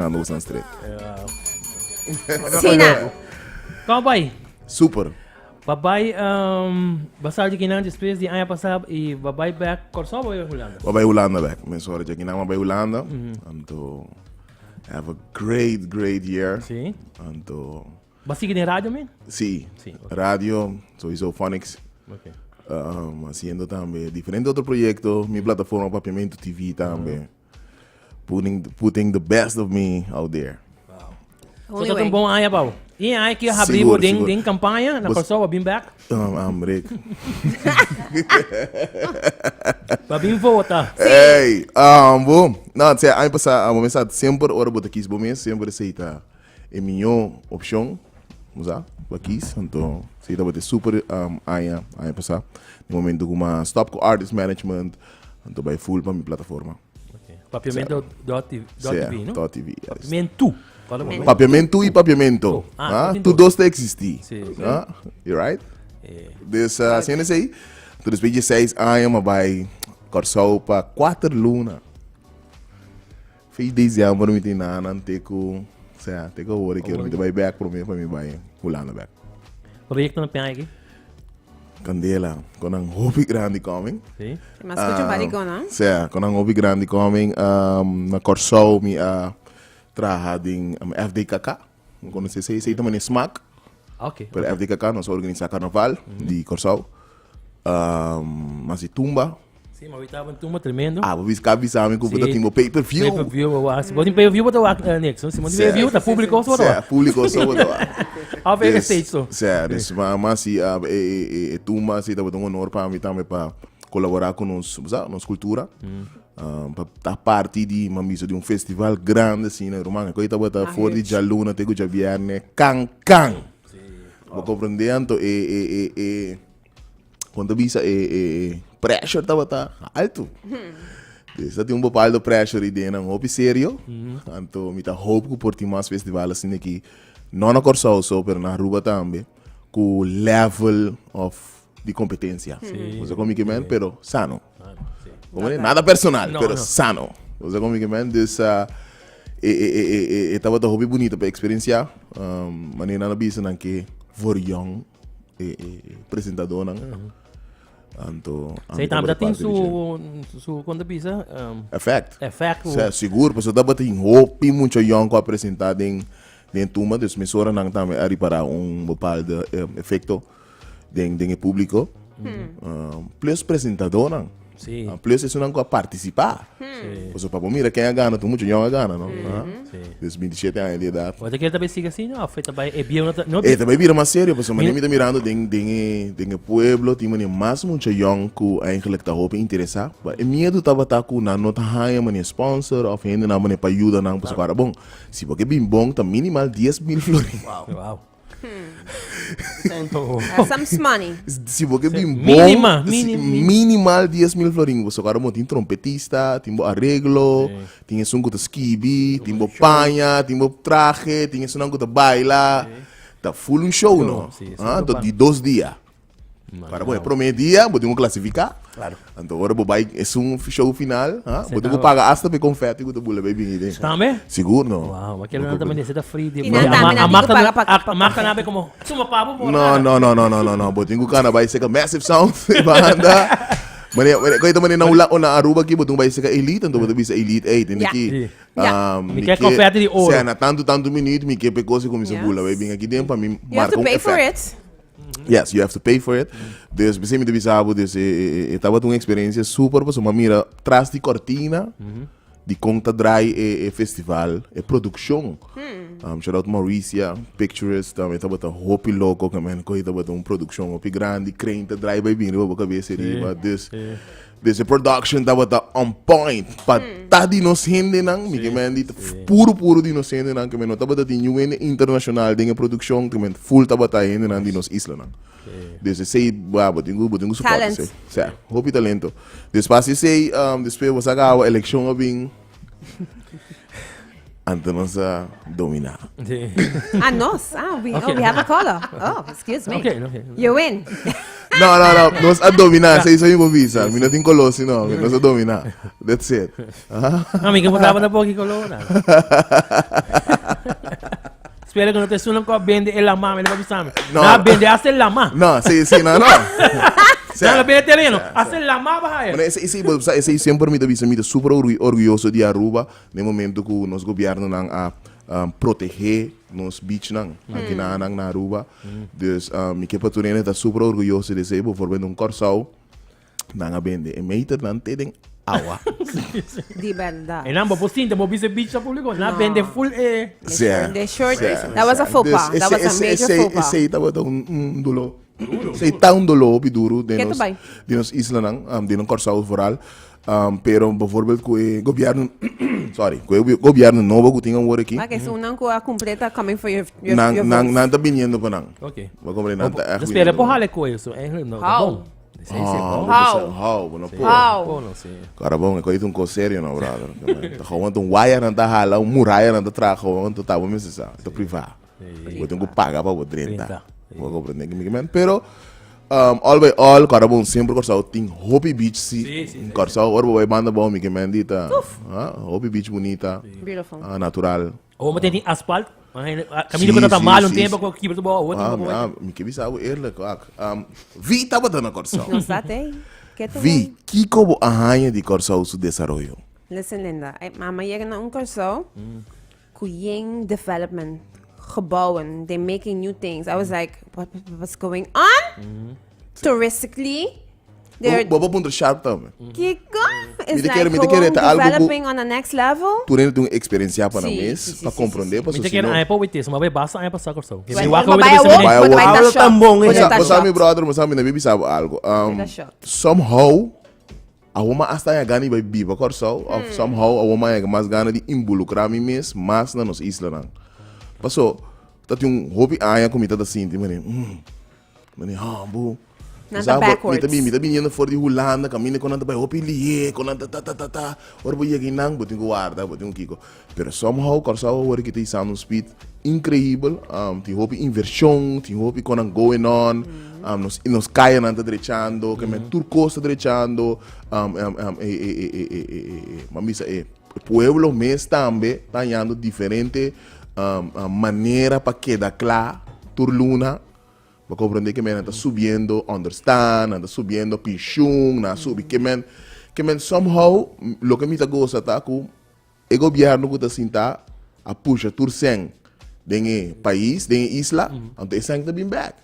Ando usan straight. Sina. Kom bai. Super. Babai um, basal di kinan después di aña pasado y babai back Kòrsou o Hulanda? Babai Hulanda back. Men sorry, ja kinan babai Hulanda. Anto have a great, great year. Sí. Anto Ba sigui den radio men? Sí. Sí, ok. Radio, sowieso Phonics. Ok. Haciendo tambe diferente otro proyecto. Mi plataforma Papiamento TV tambe. Putting, putting the best of me out there. So dat un bon aña pa bo. E aña ki habri Sigur, bo den, sigur. den campaña, na Bos- Kòrsou, bin back. Rick. Pa bin vota. Hey, bo. No, sea, aña pasá, bo mesa semper ora bo ta kies bo mes, semper esei ta e mihó opshon, bo sa, pa kies. Anto, esei tabata super aña, aña pasá. Den momento ku mi a stop ku artist management, anto bai full pa mi plataforma. Papiamento dot TV, dot Sea, TV, no? dot TV, yes. Papiamentu. Fala bom. Papiamentu y papiamento. Ah, Ah, tin tu dos. dos ta existi. Sí, sí. Ah, you right? Eh, Dus, uh, esei, tu después de 6 años, ma bai Kòrsou pa 4 luna. Fei dezembro mi tin nanan te ku, sea, te ku awor ki mi ta bai bek promé pa mi bai Hulanda bek. Proyecto na pian aki? Candela, con nan hopi grandi coming. Sí. Mas escucha un baricón, no? Sea, con nan hopi grandi coming. Na Kòrsou mi a traha den FDKK. Mi konosé esei, esei ta manera smak. Ok. Pero FDKK nos a organisa karnaval di Kòrsou. Mas di tumba. Sí, ma ahorita un tumba tremendo. Ah, bo bisa bisa mi ku bo ta Sí. tin bo pay per view. Pay per view, wa. Si bo tin pay per view, bo ta wak niks. Si bo tin Sí. pay per view, ta público so bo ta Sea, wak. público so bo ta wak. Of e Dus, stage so. Sea, dus ma ma si ah, e, e, e, e tumba si tabata un honor pa mi tambe pa colabora ku nos, bo sa, nos cultura. Pa ta parti di, mi a bisa, di un festival grande asina, ruman. E koi tabata Ah, for di huge. djaluna te ku djabierne, kan kan. Bo comprende anto e e e e Kon ta bisa e e pressure tabata alto. Dus ta tin un bepaalde pressure i den nan hopi serio. Anto mi ta hoop ku por tin mas festival asina aki, no na Kòrsou so, pero na Aruba tambe, ku level of di kompetensia. Bo sa kon mi ke men? Pero sano. Komo di? Nada personal, No, pero no. sano. Bo sa kon mi ke men? Dus e e e e e tabata hopi bunita pa eksperensiá. Manera nan a bisa nan ke voor jong. e, e presentadornan. Anto, Zij tambe dat tin su, su, kon te bisa? Effect. Effect. Sea, sigur, pasobra tabatin hopi mucha yòn ku a presentá den den tumba, dus mesora nan tambe a ripará un bepaalde efekto den den e públiko. Plus presentadornan. Sí. Ah, plus esunnan ku a partisipá. Sí. Pasobra pa bo mira ken a gana, tur mucha yòn a gana, no? Ah, Sí. Dus 27 aña di edat. Bo ta kere ta bay sigui asina of e ta bay e bieu no ta no E ta bay bira mas serio, pasobra manera mi ta mirando den den e den e pueblo tin manera mas mucha yòn ku eigenlijk ta hopi interesá. Pa e miedu tabata ku nan no ta haña manera sponsor of hendenan manera pa yuda nan pasobra ora bon, si bo ke bin bon ta minimal 10,000 florin. Wow. That's some money. Si bo ke bin bon, Mínima, si- mínima. minimal 10,000 florin. Bo socorro mo tin trompetista, tin bo arreglo, tin esun ku ta skibi, tin bo paña, tin bo traje, tin esunnan ku ta baila. Ta full un show, no? Sí, Ah, super tot pa- di 2 dia. Para bo, e prome dia, bo tin ku klasifiká. Claro. Anto ora bo bai esun show final, ha? Bo tin ku Sentado. paga hasta pe konfeti ku ta bula bai bini den. Tambe? Sigur no. Wow, maar kere tambe necesita free di. Y nan tambe nan tin ku paga pa- pa- A marca nabe como suma pabo por No, no, no, no, no, no, no. Bo tin ku kana bai seka Massive Sound banda. Mane, mane, koita mane na ula na Aruba aki bo tin ku bai seka Elite, anto bo ta bisa Elite, ey, tin Ja. aki. Sí. Ja. Mi ke konfeti di oro. Sea, na tantu tantu minuut mi ke pe kosi kuminsa Yes. bula bai bin aki den pa mi You have marka to un pay for effect. it. Yes, you have to pay for it. Dus besei mi ta bisa bo, dus e, e, e tabata un experiencia super pasobra mi a mira tras di cortina di con ta draai e, e festival, e produccion. Shout out Mauricia, Pictures, tambe tabata hopi loco, ke men koe tabata un produccion hopi grandi, crane ta draai bai bin riba bo cabeza riba. Dus, dus e production tabata on point. Pa ta di nos hendenan, mi ke men di puro puro di nos hendenan, ke men no tabata tin niun hende internacional den e produccion, ke men full tabata hendenan di nos islanan. Dus esei, bo tin ku, bo tin ku support Talent. esei. Sa, hopi talento. Dus pas esei, despues bo sa kaba eleccion a bin, anto nos a domina. Sí. Ah, nos. Ah, we, Okay. oh, we have a caller. Oh, excuse me. Okay, okay. You win. No, no, no. Nos a dominá. Esei mi por bisa. Mi no tin koló si no. Nos a dominá. That's it. No, mi ke por tabata poki koló na. Spera ku no te sunan ku a bende e lama, mi no por bisa mi. No. Na bende hasta e lama. No, sí, sí, no, no. Na la bende tereno, hasta e lama baha Bueno, esei, esei, bo sa, esei semper mi ta bisa, mi ta super orguyoso di Aruba, den momento ku nos gobiernonan a protegé nos beachnan, aki na nan na Aruba. Dus mi ke pa tur hende ta super orguyoso di esei, bijvoorbeeld un Kòrsou, Nan a bende e meternan te den awa. Di berdad. En nan bo por sinta, bo bisa beach ta publico. Nan bende full e. Sí. The short, Sí. that was a faux pas. Dus That was a ese- major ese- faux pas. Esei tabata un, un doló. Esei ta un doló hopi duru den Ke nos, ta bai? den nos islanan, um, den nos Kòrsou vooral. Um, pero bijvoorbeeld ku e gobièrnu, sorry, ku e gobièrnu nobo ku tin awor aki, Maar que unan ku a completa coming for your, your, nan, your nan, votes. nan ta biniendo pa nan. Ok. Bo comprende? Nan ta echt Dus pero biniendo por pa nan. hale ko eso, eigenlijk no. How? Bom. Sí, sí, Ah, bom. How? How? Bo no por. How? Bom, no, sí. Cara bom, e coisa um coisa sério no, brother. Ta gewoon un wire nan ta hala, un muralla nan ta traha gewoon, ta bo mester sa, ta privá. Bo tin ku paga pa bo drenta. Drenta. Bo comprende ki mi ke men? Pero all by all, cara bom, semper Kòrsou tin hopi beach si. Sí, sí, sí. Kòrsou, ora bo bai banda bou mi ke men di ta, ah, hopi beach bunita. Beautiful. Ah, natural. Awor bo tin asfalt, Camino ku ta mal un tempo ku kibra bo awor Ah, ah, mi ke bisa bo eerlijk wak. Vi tabata na Kòrsou. No sa te. Ke te Vi, kiko bo a haña di Kòrsou su desaroyo? Listen Linda, mama yega na un Kòrsou ku yen development, gebouwen, they making new things. I was like, what, what's going on? Touristically, they're Bo bo puntra sharp tambe. Kiko is Mi ta kere- like mi ta kere gewoon ta algo ku- developing on the next level. Tur hende tin un experiencia pa nan Sí, mes, sí, sí, pa sí, comprende, sí, paso Mi ta si kere no. aña pa wete, so ma bai basta aña pasá Kòrsou. Bueno, Mi wak maar wete bij bisa awor, mi- Bij awor. bij Habla dat tan shot. bon, eh. Bij dat Bo sa mi shot. brother, bo sa mi na bibi sa bo algo. Dat shot. Somehow, awor mi hasta haña gana di bai biba Kòrsou, of somehow awor mi haña mas gana di involucra mi mes mas na nos islanan. Paso, ta tin un hopi aña ku mi ta ta sinti manera, Mane hambo. Nan ta backwards. Mi ta bin, mi ta biniendo for di Hulanda, kaminda ku nan ta bai hopi lié, ku nan ta ta ta ta ta. Ora bo yega einan, bo tin ku warda, bo tin ku kiko. Pero somehow Kòrsou awor aki ta isando un speed increibel. Tin hopi invershon, tin hopi konan going on. Nos nos kayanan ta drechando, ke men tur kos ta drechando. E e e e e e e ban bisa e pueblo mes tambe ta hañando diferente manera pa keda kla tur luna. Bo comprende ke men nan ta subiendo onderstaan, nan ta subiendo pensioen, nan a subi ke men, ke men somehow loke mi ta gosa ta ku e gobierno ku ta sinta a pusha tur sèn den e pais, den e isla, anto e sèn ta bin bèk.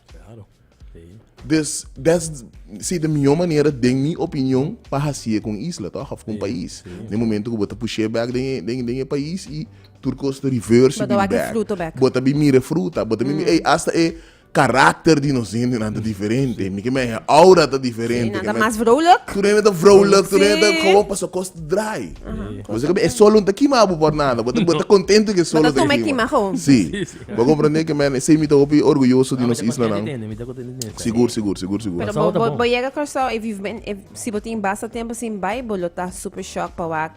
Dus that's si ta mihó manera den mi opinion pa hasié ku un isla tòg òf ku un pais. Den momento ku bo ta push'é bèk den e den den e pais i Tur kos ta reverse Bo ta bin wak e bek. fruto bek. Bo ta bin mira e fruta. Bo ta bin mira, ey, hasta e karakter di nos hendenan ta diferente. Mi ke men e aura ta Sí, diferente. nan Ke ta men- mas vrolijk. Tur hende ta vrolijk, tur hende ta Sí. gewoon paso kos ta draai. Bo sa ke men e solo no ta kima bo por nada. Bo ta, bo ta contento ke e solo Bo ta ta tuma e kima. kima gewoon. Sí. Sí, sí. Bo comprende ke men esei mi ta hopi orguyoso di Ah, mi nos ta contento islanan. tende, mi ta contento tende. Sigur, sigur, sigur, sigur. Pero Kòrsou bo, ta bo, bon. bo yega Kòrsou, if you've been, if, si bo tin basta tempo sin bai, bo lo ta super shock pa wak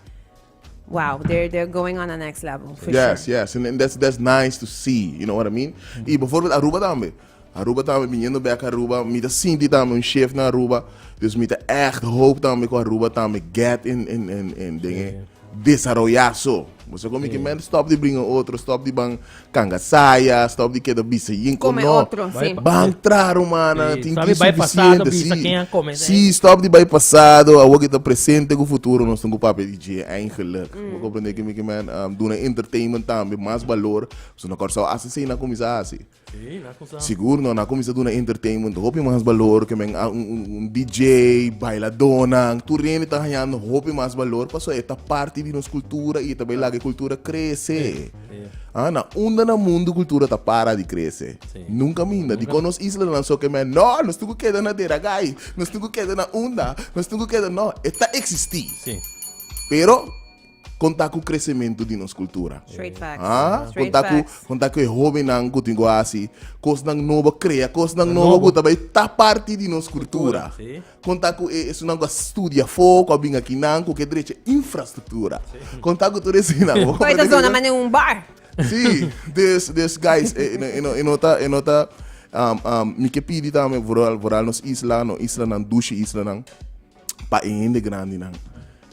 Wow, they're they're going on a next level for Yes, sure. yes, and that's that's nice to see, you know what I mean? Y bijvoorbeeld Aruba tambe. Aruba tambe, biniendo back Aruba, mi ta sinti tambe un shift na Aruba. Dus mi ta echt hoop tambe ku Aruba tambe get in in in in dingen desaroyá so. Bo sa kon mi ke men stop di bringa otro, stop di ban kangasaya, stop di keda bisa yin kon Come no. otro, sí. Ban tra rumannan, Sí, tin stop tin di bai pasado, suficiente, bisa sí. ken a come, Sí, stop di bai pasado, awor ki ta presente ku futuro nos tin ku papia di dje eigenlijk. Bo comprende ki mi ke men duna entertainment tambe mas balor, pasobra na Kòrsou hasta esei nan kuminsá hasi. Sí, nan kuminsá. Sigur no, nan kuminsá duna entertainment hopi mas balor ke men un DJ, bailadónan, tur hende ta hañando hopi mas balor pasobra e ta parti di nos kultura i e ta bai laga e kultura krese. Ah, na unda na mundu kultura ta para di krese? Nunka minda. Dikon nos islanan so ke men, no, nos tin ku keda na Deragai, nos tin ku keda na unda, nos tin ku keda, no, e ta eksistí. Pero kon ta ku kresementu di nos kultura? Straight facts. Ah, Straight kon ta ku, facts. kon ta ku e hóbennan ku tin ku hasi kosnan nobo, krea kosnan nobo ku ta bai ta parti di nos kultura. Sí. Kon ta ku e esunnan ku a studia afó, ku a bin akinan, ku ke drecha infrastruktura. Kon ta ku tur eseinan? Bo Koe ta komprende zona ku manera un bar. Sí, dus, dus guys, e, e, no, e no ta, e no ta. Um, um, mi ke pidi tambe, vooral, vooral nos isla, no islanan, dushi islanan, pa e hende grandinan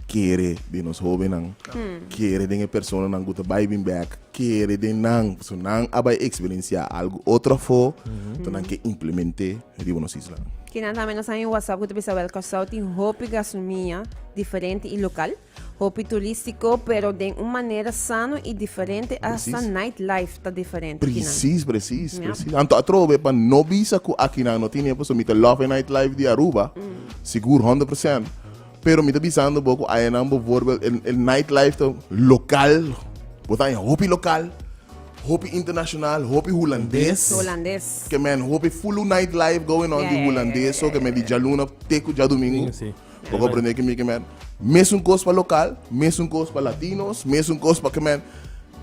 kere den nos hobennan, kere den e personanan ku ta bai bin bek, kere den nan, pasobra nan a bai eksperensiá algu otro afó, to nan ke implement'é riba nos islanan. Kinan tambe nos haña un WhatsApp ku ta bisa wèl Kòrsou tin hopi gastronomia diferente i lokal. Hopi turístiko, pero den un manera sano i diferente, hasta Precies. nightlife ta diferente kinan. Precies, precies, Ja. precies. Anto atrobe pa no bisa ku akinan no tin e pasobra mi ta love e nightlife di Aruba, sigur 100%. Pero mi ta bisando bo ku ayanan bijvoorbeeld e, e nightlife ta lokal, bo ta haña hopi lokal, hopi internacional, hopi hulandes. Holandes. Ke men hopi full nightlife going on Ja, di ja, ja, hulandes, so ja, ke men di djaluna te ku djadumingu. Sí. Bo comprende que mi ke men? Mesun kos pa lokal, mesun kos pa latinos, mesun kos pa ke men.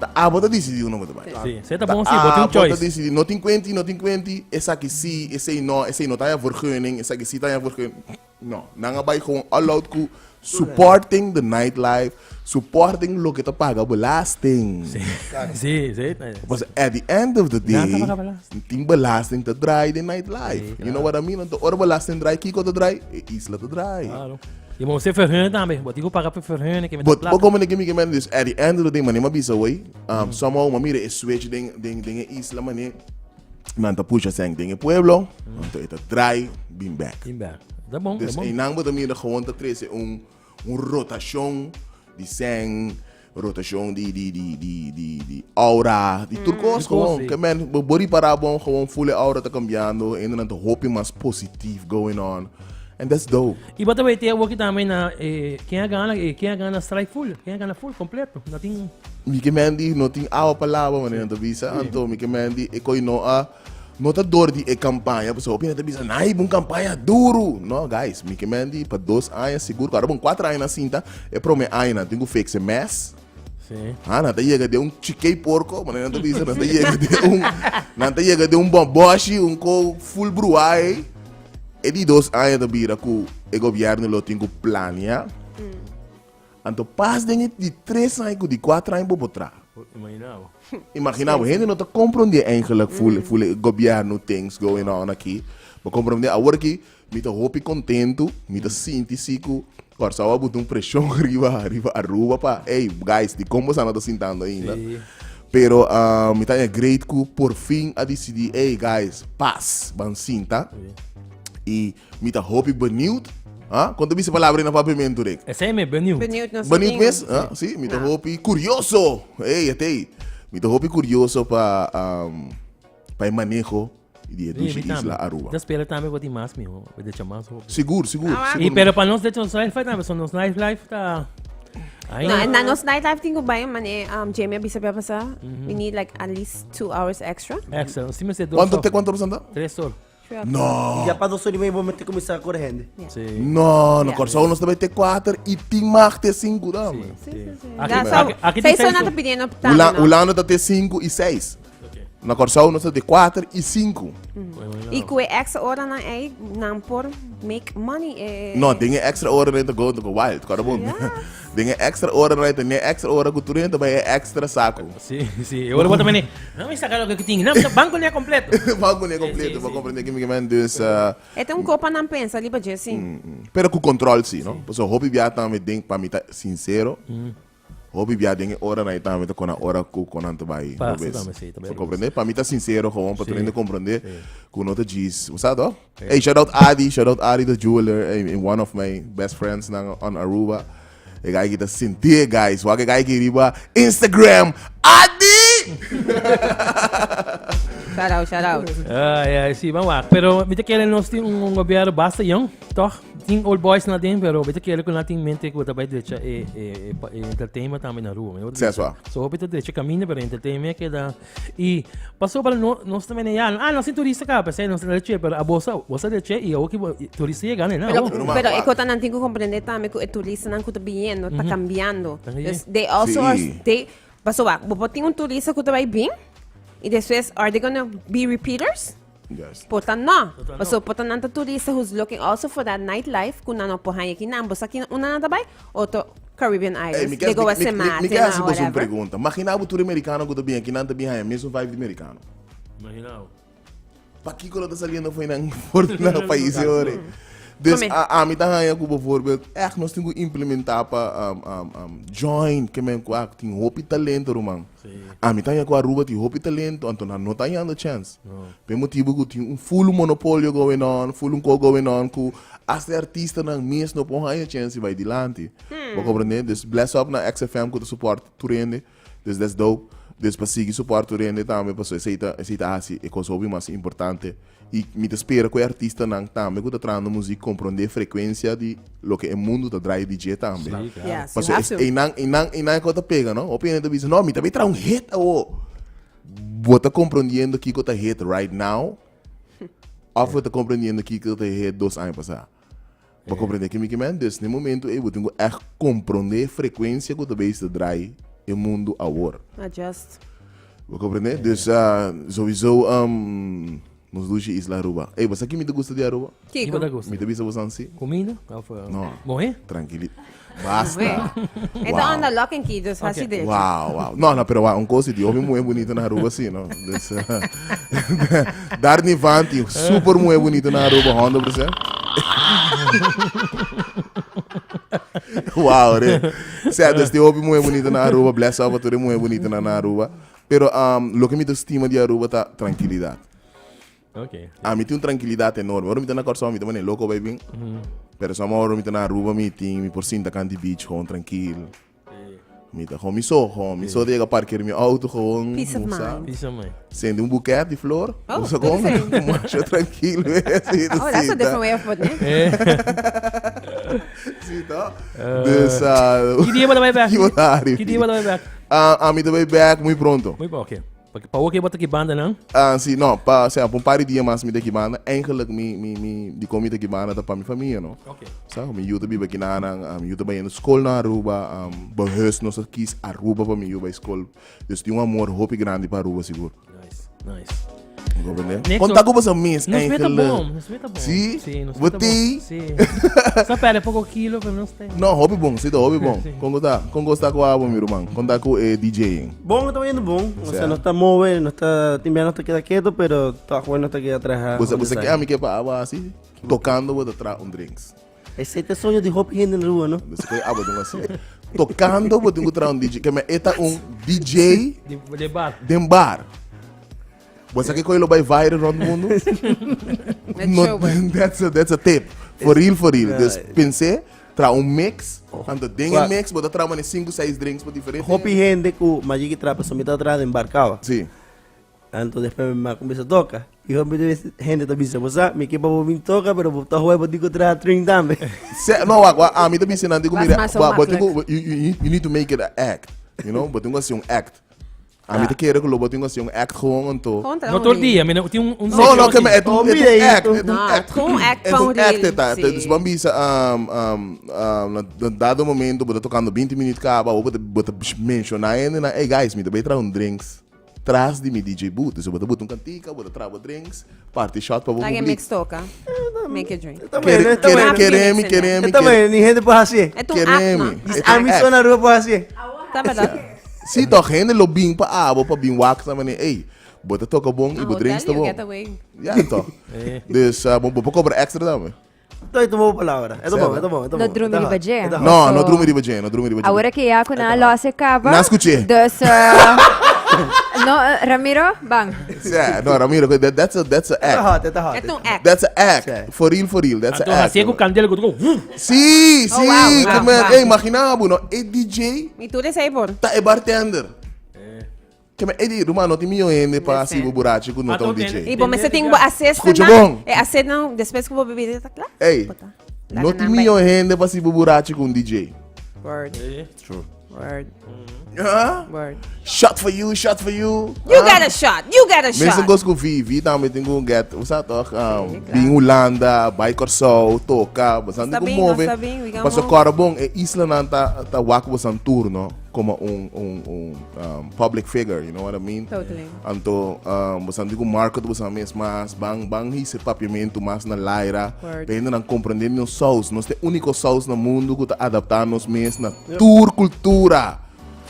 Ta abo ta decidi uno bo ta bai. Sí, se ta bon sí, bo tin abo ta choice. decidi, no tin cuenti, no tin cuenti, esaki sí, esei no, esei no ta haya vergunning, esaki sí ta haya vergunning. No, nan a bai gewoon all out ku supporting the nightlife, supporting loke ta paga belasting. Sí, sí. Pues at the end of the Nan ta day, paga belasting. tin belasting ta draai den nightlife. Sí, You know what I mean? Anto ora belasting draai, kiko ta draai? E isla ta draai. Claro. Y bo se vergunning tambe. Bo tin ku paga pa vergunning ke mi ta But plaka. bo como neke mi ke men dus at the end of the day mane ma bisa wey, um, somehow ma mira e switch den den den e isla mane nan ta pusha seng den e pueblo, anto e ta draai bin back. Bin back. Ta bon, ta Dus bon. einan bo ta mira gewoon ta trese un un rotacion di seng, Rotacion di di di di di di aura, di tur cos Tur cos, gewoon. sí. Ke men, bo bo ripara bon gewoon full e aura ta cambiando, hendenan ta hopi mas positief going on. And that's dope. Y bo ta wete awoki tambe na eh, ken a gana, eh, ken a gana strike full, ken a gana full completo. No tin Mi ke men di no tin awa pa laba manera nan ta bisa, anto mi ke men di e koi no a no ta dor di e campaña, pasobra hopi hende ta bisa, nan hiba un campaña duru. No guys, mi ke men di pa dos aña sigur, ku ora bon kuater aña nan sinta, e prome aña nan tin ku fix e mes. Sí. Ah, nan ta yega den un chikei porco, manera nan ta bisa, nan ta yega den un, nan ta yega den un bomboshi, un ko full bruai. E di dos aña ta bira ku e gobierno lo tin ku plania. Anto pas den e di tres aña ku di kuater aña bo por traha. Imagina bo. Imagina bo, hende no ta komprondé eigenlijk full, full e gobierno things going on aki. Bo komprondé awor aki mi ta hopi kontentu, mi ta sinti si ku Kòrsou a buta un preshon riba riba Aruba pa ey guys dikon boso a no ta sintando ainda. Sí. Pero mi ta haña great ku por fin a disidí ey guys pas ban sinta. I Mi ta hopi benieuwd. Ah, kon ta bisa palabra na papiamentu, Rick? Esei me, benieuwd. Benieuwd nos Benieuwd tin. mes? Ah, sí, mi ta hopi curioso. Hey, atei. Mi ta hopi curioso pa um, pa e maneho di e dushi isla Aruba. Ta spera tambe bo tin mas miho, bo decha mas hopi. Sigur, sigur, Ah, sigur. Y pero pa nos decha nos nightlife tambe, so nos nightlife ta Ay, No, na nos nightlife tin ku bai, mane um, Jamie a bisa bia pasa, we need like at least 2 hours extra. Extra, nos tin mester dos Cuanto or. te cuanto porcento? Tres or. No. Ya pa dos or y media bo mester kuminsá kore hende. Sí. No, no, Ja. Kòrsou nos ta bai te kuater i tin mag te sinku dame. Sí, sí, sí. Aki- Ja, so, aki- aki tin seis seis horas or. ta pidiendo tambe, Hula- no? Hulanda ta te sinku i seis. Ok. Na Kòrsou nos ta te kuater i sinku. I ku e extra ora nan ei, nan por make money. Eh. No, den e extra ora nan ta go, ta go wild, kòrda bon. Yes. Den e extra ora nan ta ne extra ora ku tur hende ta bai e extra saku. Sí, sí. E ora bo ta mene, no mi saca loke tin. No, banco ne completo. Banco ne completo, bo comprende ki mi ke men dus uh, E ta un kopa nan pensa riba dje, sí. Pero ku control sí, no? Pasobra hopi bia tambe den, pa mi ta sincero, hopi bia den e ora nan tambe ta kona ora ku kon nan ta bai Pasa robes. tambe, sí, ta bai Bo robes. comprende? Pa mi ta sincero gewoon pa tur Sí. hende comprende Sí. ku no ta djis, bo sa toch? Hey, shout out Adi, shout out Adi the jeweler, eh, one of my best friends nan on Aruba. E guy ki ta sinti guys, wak e guy ki riba Instagram, Adi! Shout out, shout out. Ai, ai, sí, ban wak. Pero mi ta kere nos tin un gobierno basta jong, toch? Tin old boys na den, pero mi ta kere ku nan tin mente ku ta bai drecha e, e, e, e entertainment tambe na Aruba. Mi Ses wa. So hopi ta drecha camino, pero entertainment keda. Y pasobra no, nos ta mene ya, ah, nos tin turista ka, pesey nos ta leche, pero a bosa, bosa leche y awo ki turista yega ne, na, Pero, awo. pero e kota nan tin ku comprende tambe ku e turistanan ku ta biniendo ta cambiando. También. Dus they also Sí. are, they, pasobra, bo por tin un turista ku ta bai bin y despues are they gonna be repeaters? Yes. Por ta no. Por ta no. Pasobra por ta nan ta turista who's looking also for that nightlife ku nan no por haña aki nan. Bo sa ki una nan ta bai? Otro Caribbean Ey, islands. mi They ke go a mi, mi, mi, mi Sint ke Maarten hasi or boso un whatever. pregunta. Magina bo tur americano ku ta bin aki nan ta bin haña mesun vibe di americano. Imagina bo. Pakiko lo ta saliendo for nan for di nan pais e ora? Dus Come. a ami ta haña ku bijvoorbeeld echt nos tin ku implementá pa um, um, um, join ke men ku ah, tin hopi talento ruman. Ami ta haña ku Aruba tin hopi talento anto nan no ta hañando chance. P'e motibu ku tin un full monopolio going on, full un ko going on ku hasta e artistanan mes no por haña chance di bai dilanti. Bo komprendé? Dus bless up na XFM ku ta support tur hende. Dus that's dope. Dus pa sigui support tur hende tambe pasobra esei ta esei ta hasi e kos hopi mas importante. I mi ta spera ku e artistanan tambe ku ta trahando muzik komprondé frekuensia di loke e mundu ta drai di dje tambe. Sí, claro. Yes, you Pasobra have es to. einan einan einan e kos ta pega no. Hopi hende ta bisa no mi ta bai traha un hit awo. Bo ta komprondiendo kiko ta hit right now òf bo ta komprondiendo kiko ta hit dos aña pasá? Bo comprende ki mi ki men? Dus na e momento ei bo tin ku ègt comprende e frekuensia ku ta bezig ta draai e mundu awor. Adjust. Bo comprende? Dus sowieso nos dushi isla Aruba. Ey, bo sa ki mi ta gusta di Aruba? Kiko Kiko? ta gusta? Mi ta bisa bosan si. Comida? Of, No. Mohe? Tranquili. Basta. E ta under lock and key, dus hasi derecho. Wow, wow. No, no, pero wa, un cosa di hopi muhe bonito na Aruba sí, no. Dus, daar ni van, tin super muhe bonito na Aruba, 100%. wow, re. Sea, dus tin hopi muhe bonito na Aruba, bless up a tur e muhe bonito na Aruba. Pero um, loke mi ta stima di Aruba ta tranquilidad. Ok. Ami tin un trankilidat enorme. Ora mi ta na Kòrsou mi ta manera loko bai bin. Pero somehow ora mi ta na Aruba mi tin mi por sinta kanti beach gewoon trankil. Mi ta gewoon mi so, gewoon mi so ta yega parkeer mi auto gewoon. Peace of usa. mind. Peace of mind. Sende un buket di flor. Oh, Usa gewoon interesting. masha trankil. Sí, Oh, that's a ta. different way of putting it. Sí, toch? Dus, uh, Ki dia bo ta bai bek? Ki bo ta ari? Ki dia bo ta bai bek? Ah, ami ta bai bek muy pronto. Muy ok. Pa pa oke bo ta ki banda nan? Ah, si, no, pa, sea, pa un par di dia mas mi ta ki banda. Eigenlijk mi, mi, mi, di kon mi ta ki banda ta pa mi famia, no? Ok. Sa, mi yu ta biba ki nanan, ah, mi yu ta bai yendo skol na Aruba, um, bewust nos a kies Aruba pa mi yu bai skol. Dus tin un amor hopi grandi pa Aruba sigur. Nice, nice. Comprende? Next Kon ta ku boso mis Nos meta eigenlijk? bom, nos meta bom. Sí? Sí, nos Bo meta bom. ti? Sí. Sa perde poko kilo, pero nos te. No, hopi bon, sí, hopi bon. Sí. Kon ta? Kon ta ku abo, mi ruman? Kon ta ku e DJing? Bon, está yendo bon. O Sea. sea, no está move, no está, timbe no está queda quieto, pero está bueno, está queda atrás. Bo sa bo sa ke ami ke pa abo hasi? Tokando bo ta tra un drinks. Ese ta soño di hopi hende na rua, no? Bo sa ke abo tin hasi? Tokando bo tin ku tra un DJ. Ke me e ta un DJ Di, di bar. den bar. Bo sa ke koe lo bai viral rond mundo? Net No, show, boy. that's a, that's a tip. For real, for real. Dus pensé, tra un mix, anto den e Wa- mix, bo ta tra mane 5, 6 drinks pa diferente. Hopi hende ku majiki trapa so mi ta atrás embarcaba. Sí. Anto después mi comienza toca. Y hopi hende ta bisa, bo sa, mi ke pa bo bin toca, pero bo ta huevo di ku traha drink tambe. Se, no, wa, wa, ami ta bisa nan digo, Was mira, maar zo wa, bo tin makkelijk. ku- you, you, you need to make it an act. You know, bo tin ku hasi un act. Ami ta kere ku lo bo tin ku hasi un act gewoon anto. Gewoon No tur dia, mi no tin un un No, no, ke me het Oh, un, het mira un aí, act, tu. het un No, act. gewoon act Het van un act real, eta. sí. Dus ban bisa um, um, um, na, na dado momento bo ta tocando 20 minuut kaba, bo ta bo ta menciona hende na, hey guys, mi ta bay traha un drinks tras di mi DJ booth. Dus bo ta buta un cantica, bo ta traha bo drinks, party shot pa bo Laat je publiek. mix toca. Make a drink. Está bueno, Kere, está kere, bueno. keremi, keremi, Está bueno, ni gente puede hacer. Het un act, keremi. man. Het un A mi act. zona rua puede hacer. Tá verdad. Sí, toch, hende lo bin pa abo, pa bin wak sa mane, ey, bo ta toca bon y bo drinks ta You bon. get away. Ja, toch. Dus uh, bo bo por cobra extra dan. Estoy tomando palabra. Esto bom, esto bom, esto No bom. drumi riba dje. No, no So- drumi riba dje, no drumi riba dje. Awor ke ya ku nan a los e kaba. Nan skuché. Dus, eh, no, eh, Ramiro, bang. Ja, no, Ramiro, that, that's a, that's a Está act. hot, está hot. Het un act. That's a act. Sí. For real, for real. That's a Anto act. hasié ku kandela ku tuko. Wuf! Sí, sí. Oh, wow, wow, que man, wow. Ey, imagina bo, no? E DJ Mi tur esei por. ta e bartender. Ke men, ey, ruman, no tin milyon hende pa Listen. hasi bo burachi ku no ta un Ah, DJ. I bo mester tin bo assistant Skucha nan. bon. E assistant nan, despues ku bo bibida ta kla. Ey, Bo ta. no Laga tin nan bai. milyon hende pa hasi bo burachi ku un DJ. Word. True. Word. Ah? Word. Shot for you, shot for you. You Ah? get a shot. You get a Meestal shot. kos ku vi, vi tambe tin ku get, usa toch, um, Sí, bin claro. Hulanda, bai Kòrsou, toka, bosan Está tin ku bin, nos move. está bin, we gonna Paso move. kòrda bon, e islanan ta, ta wak bosan tur, no? Komo un, un, un um, public figure, you know what I mean? Totally. Anto, um, bosan tin ku market bosan mes mas, ban, ban hisa e papiamentu mas na laira, Word. pa hendenan komprendé nos saus. Nos ta e úniko saus na mundu ku ta adaptá nos mes na tur kultura.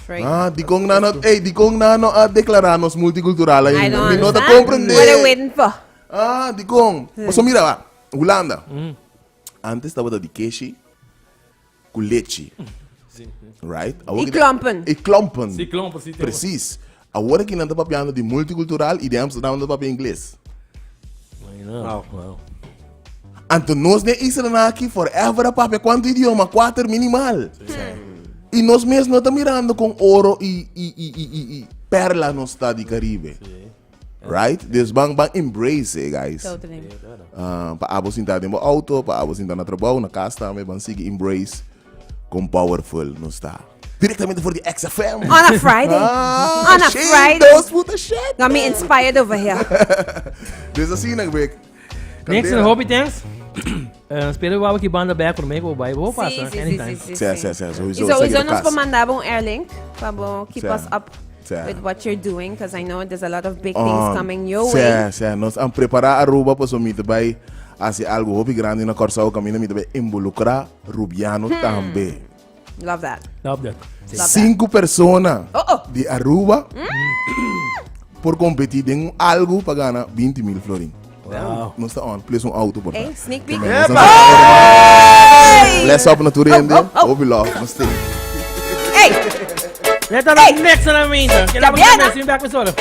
Right. Ah, dikon nan no, ey, dikon nan no a deklará nos multikultural I ainda? don't Mi no ta understand. komprendé. What are we waiting for? Ah, dikon? Pasobra mira ba, Hulanda. Antes tabata di keshi ku lechi. Right? Awor I ki ta- klompen. I klompen. Sí, klompen, sí, tema. Precies. Awor aki nan ta papiando di multicultural i di Amsterdam nan ta papia ingles. Wow. Wow. Anto nos den islanan aki forever a papia cuanto idioma? Cuater minimal. Y nos mes no ta mirando con oro y, y, y, y, y, y perla nos ta di Caribe. Right? Dus ban, ban embrace it, guys. Totally. Ah, pa abo sinta den bo auto, pa abo sinta na trabou, na cas tambe, ban sigui embrace con powerful nos ta. Directamente for di XFM. On a Friday. Ah, On a shit, Friday. Dos puta shit. Got me inspired over here. Dus asina, Rick. Next Candela. hobby thanks. Spero wou ki banda back por me go bai bo Sí, pasa sí, sí, anytime. sí, sí, Sí, sí. sí, sí, sowieso. Y sowieso Zeker nos de por kas. mandar un airlink pa bo keep Sí. us up Sí. with what you're doing because I know there's a lot of big things Um, coming your sí, way. Sí, nos a prepará Aruba paso mi ta bai hasi algo hopi grandi na Kòrsou kaminda mi ta bai involukrá Rubiano tambe. Love that. Love that. Sí. Love that. Sinku persona Oh, oh. di Aruba por kompetí den un algu pa gana 20 mil florin. Wow. Nos ta on, plus un auto por Hey, sneak peek. Bless up na tur hende. Oh, oh, oh. Hopi love. Nos tin. Hey! Let us next na minta. Ya viene. Back with solo.